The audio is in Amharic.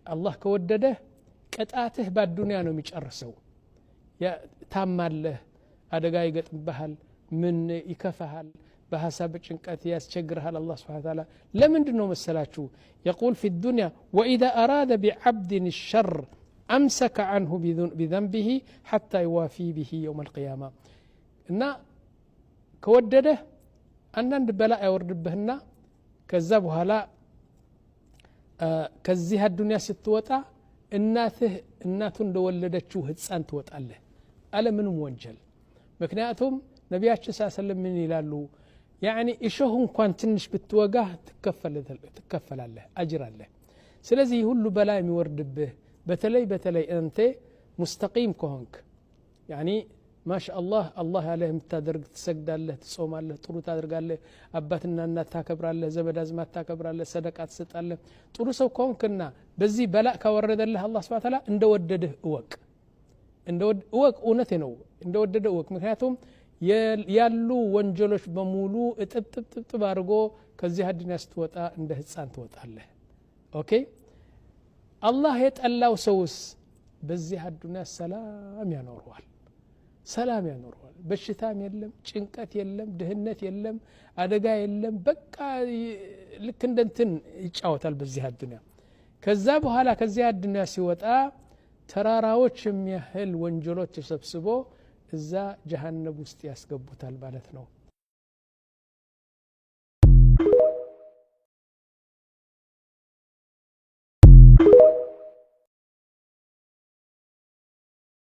አላህ ከወደደህ ቅጣትህ በአዱንያ ነው የሚጨርሰው። ታማለህ፣ አደጋ ይገጥምብሃል፣ ምን ይከፋሃል፣ በሀሳብ ጭንቀት ያስቸግርሃል። አላህ ስብሓነ ወተዓላ ለምንድን ነው መሰላችሁ? የቁል ፊ ዱንያ ወኢዛ አራደ ቢዓብድን ሸር አምሰከ አንሁ ቢዘንቢሂ ሐታ ይዋፊ ብሂ የውም አልቅያማ። እና ከወደደህ አንዳንድ በላ ያወርድብህና ከዛ በኋላ ከዚህ አዱንያ ስትወጣ እናትህ እናቱ እንደወለደችው ህፃን ትወጣለህ አለምንም ወንጀል። ምክንያቱም ነቢያችን ስ ሰለም ምን ይላሉ? ያኒ እሾህ እንኳን ትንሽ ብትወጋህ ትከፈላለህ፣ አጅር አለህ። ስለዚህ ሁሉ በላ የሚወርድብህ በተለይ በተለይ አንተ ሙስተቂም ከሆንክ፣ ያኒ ማሻ አላህ አላህ ያለህ የምታደርግ፣ ትሰግዳለህ፣ ትጾማለህ፣ ጥሩ ታደርጋለህ፣ አባትና እናት ታከብራለህ፣ ዘመድ አዝማድ ታከብራለህ፣ ሰደቃ ትሰጣለህ። ጥሩ ሰው ከሆንክና በዚህ በላእ ካወረደልህ አላህ ስብሐ ተዓላ እንደወደድህ እወቅ፣ እወቅ። እውነቴ ነው፣ እንደወደደ እወቅ። ምክንያቱም ያሉ ወንጀሎች በሙሉ እጥብጥብጥብጥብ አድርጎ ከዚህ አዱንያ ስትወጣ እንደ ህፃን ትወጣለህ። ኦኬ፣ አላህ የጠላው ሰውስ በዚህ አዱንያ ሰላም ያኖረዋል፣ ሰላም ያኖረዋል። በሽታም የለም፣ ጭንቀት የለም፣ ድህነት የለም፣ አደጋ የለም። በቃ ልክ እንደ እንትን ይጫወታል በዚህ አዱንያ። ከዛ በኋላ ከዚህ አዱንያ ሲወጣ ተራራዎች የሚያህል ወንጀሎች ተሰብስቦ እዛ ጀሃነብ ውስጥ ያስገቡታል ማለት ነው።